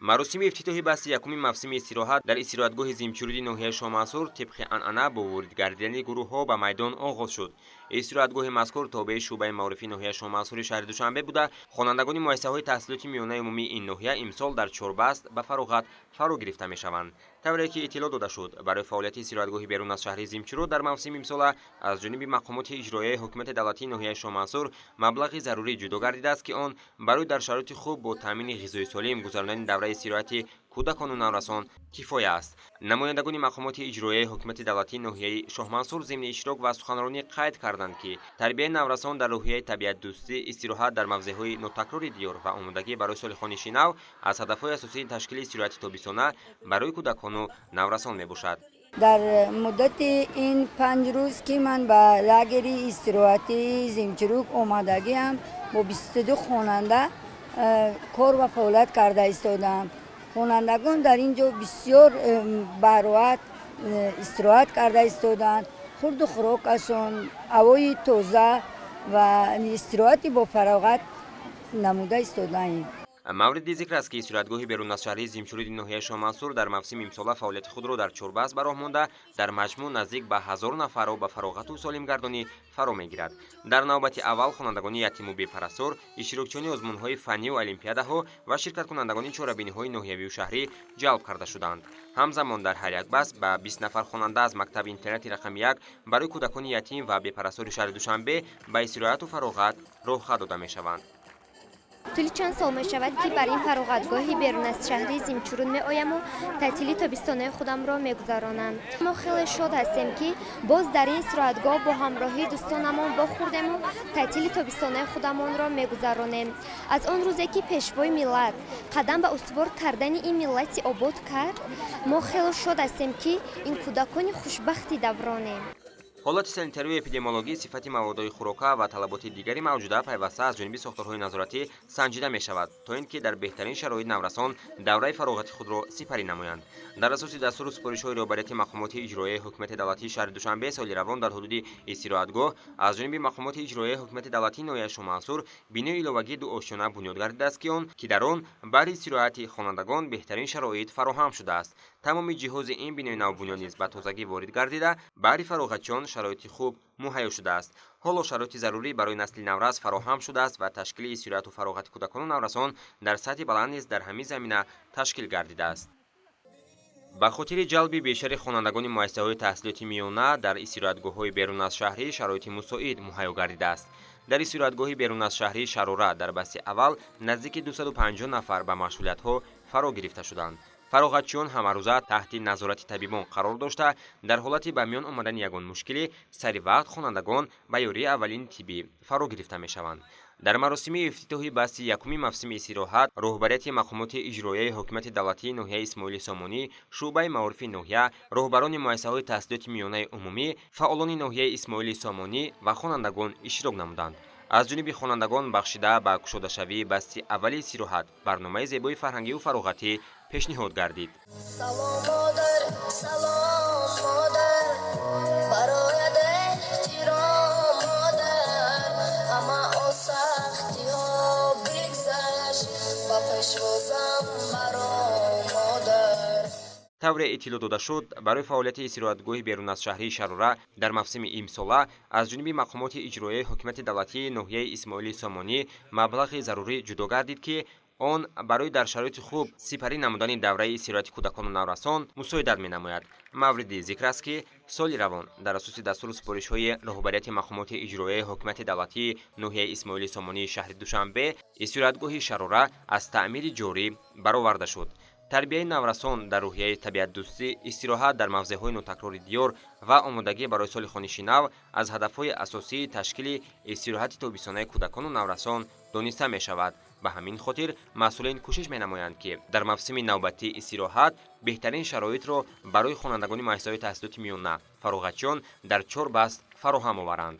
Маросими ифтитоҳи басти якуми мавсими истироҳат дар истироҳатгоҳи Зимчуруди ноҳияи Шоҳмансур тибқи анъана бо ворид гардидани гурӯҳҳо ба майдон оғоз шуд. Истироҳатгоҳи мазкур тобеи шӯъбаи маорифи ноҳияи Шоҳмансури шаҳри Душанбе буда, хонандагони муассисаҳои таҳсилоти миёнаи умумии ин ноҳия имсол дар чорбаст ба фароғат фаро гирифта мешаванд. Тавре ки иттилоъ дода шуд, барои фаъолияти истироҳатгоҳи берун аз шаҳри Зимчуруд дар мавсими имсола аз ҷониби мақомоти иҷроияи ҳукумати давлатии ноҳияи Шоҳмансур маблағи зарурӣ ҷудо гардидааст, ки он барои дар шароити хуб бо таъмини ғизои солим гузарондани давраи истироҳати кӯдакону наврасон кифоя аст. Намояндагони мақомоти иҷроияи ҳукумати давлатии ноҳияи Шоҳмансур зимни иштирок ва суханронӣ қайд карданд, ки тарбияи наврасон дар рӯҳияи табиатдӯстӣ, истироҳат дар мавзеъҳои нотакрори диёр ва омодагӣ барои соли хониши нав аз ҳадафҳои асосии ташкили истироҳати тобистона барои кӯдакону наврасон мебошад. Дар муддати ин 5 рӯз, ки ман ба лагери истироҳатии Зимчурук омадагиам, бо 22 хонанда кор ва фаъолият карда истодаам. Хонандагон дар ин ҷо бисёр бароҳат истироҳат карда истодаанд. Хурду хӯрокашон, ҳавои тоза ва истироҳати бо фароғат намуда истодаем. Мавриди зикр аст, ки истироҳатгоҳи берун аз шаҳрии Зимчуруди ноҳияи Шоҳмансур дар мавсими имсола фаъолияти худро дар чорбаст ба роҳ монда, дар маҷмӯъ наздик ба 1000 нафарро ба фароғату солимгардонӣ фаро мегирад. Дар навбати аввал хонандагони ятиму бепарастор, иштирокчиёни озмунҳои фанниву олимпиадаҳо ва ширкаткунандагони чорабиниҳои ноҳиявию шаҳрӣ ҷалб карда шуданд. Ҳамзамон дар ҳар як баст ба 20 нафар хонанда аз мактаби интернати рақами 1 барои кӯдакони ятим ва бепарастори шаҳри Душанбе ба истироҳату фароғат роҳхат дода мешаванд. Тӯли чанд сол мешавад, ки бар ин фароғатгоҳи берун аз шаҳри Зимчуруд меояму таътили тобистонаи худамро мегузаронам. Мо хеле шод ҳастем, ки боз дар ин истироҳатгоҳ бо ҳамроҳии дӯстонамон вохӯрдему таътили тобистонаи худамонро мегузаронем. Аз он рӯзе, ки Пешвои миллат қадам ба устувор кардани ин миллати обод кард, мо хеле шод ҳастем, ки ин кӯдакони хушбахти давронем. Ҳолати санитарию эпидемиологӣ, сифати маводҳои хӯрока ва талаботи дигари мавҷуда пайваста аз ҷониби сохторҳои назоратӣ санҷида мешавад, то ин ки дар беҳтарин шароит наврасон давраи фароғати худро сипарӣ намоянд. Дар асоси дастуру супоришҳои роҳбарияти мақомоти иҷроияи ҳукумати давлатии шаҳри Душанбе соли равон дар ҳудуди истироҳатгоҳ аз ҷониби мақомоти иҷроияи ҳукумати давлатии ноҳияи Шоҳмансур бинои иловагии дуошёна бунёд гардидааст, ки дар он баҳри истироҳати хонандагон беҳтарин шароит фароҳам шудааст. Тамоми ҷиҳози ин бинои навбунёд низ ба тозагӣ ворид гардида, баҳри фароғатчиён шароити хуб муҳайё шудааст. Ҳоло шароити зарурӣ барои насли наврас фароҳам шудааст ва ташкили истироҳату фароғати кӯдакону наврасон дар сатҳи баланд низ дар ҳамин замина ташкил гардидааст. Ба хотири ҷалби бештари хонандагони муассисаҳои таҳсилоти миёна дар истироҳатгоҳҳои берун аз шаҳрӣ шароити мусоид муҳайё гардидааст. Дар истироҳатгоҳи берун аз шаҳрии Шарора дар басти аввал наздики 250 нафар ба машғулиятҳо фаро гирифта шуданд. Фароғатчиён ҳамарӯза таҳти назорати табибон қарор дошта, дар ҳолати ба миён омадани ягон мушкилӣ сари вақт хонандагон ба ёрии аввалини тиббӣ фаро гирифта мешаванд. Дар маросими ифтитоҳи басти якуми мавсими истироҳат роҳбарияти мақомоти иҷроияи ҳукумати давлатии ноҳияи Исмоили Сомонӣ, шӯъбаи маорифи ноҳия, роҳбарони муассисаҳои таҳсилоти миёнаи умумӣ, фаъолони ноҳияи Исмоили Сомонӣ ва хонандагон иштирок намуданд. Аз ҷониби хонандагон бахшида ба кушодашавии басти аввали истироҳат барномаи зебои фарҳангию фароғатӣ пешниҳод гардид. Салом, модар, салом, модар, барояд эҳтиром, модар, ҳама о сахтиҳо бигзашт, ба пешвозам баром, модар. Тавре иттилоъ дода шуд, барои фаъолияти истироҳатгоҳи берун аз шаҳрии Шарора дар мавсими имсола аз ҷониби мақомоти иҷроияи ҳокимияти давлатии ноҳияи Исмоили Сомонӣ маблағи зарурӣ ҷудо гардид, ки он барои дар шароити хуб сипарӣ намудани давраи истироҳати кӯдакону наврасон мусоидат менамояд. Мавриди зикр аст, ки соли равон дар асоси дастуру супоришҳои роҳбарияти мақомоти иҷроияи ҳокимияти давлатии ноҳияи Исмоили Сомонии шаҳри Душанбе истироҳатгоҳи Шарора аз таъмири ҷорӣ бароварда шуд. Тарбияи наврасон дар рӯҳияи табиатдӯстӣ, истироҳат дар мавзеъҳои нотакрори диёр ва омодагӣ барои соли хониши нав аз ҳадафҳои асосии ташкили истироҳати тобистонаи кӯдакону наврасон дониста мешавад. Ба ҳамин хотир масъулин кӯшиш менамоянд, ки дар мавсими навбатии истироҳат беҳтарин шароитро барои хонандагони муассисаҳои таҳсилоти миёна, фароғатчиён дар чор баст фароҳам оваранд.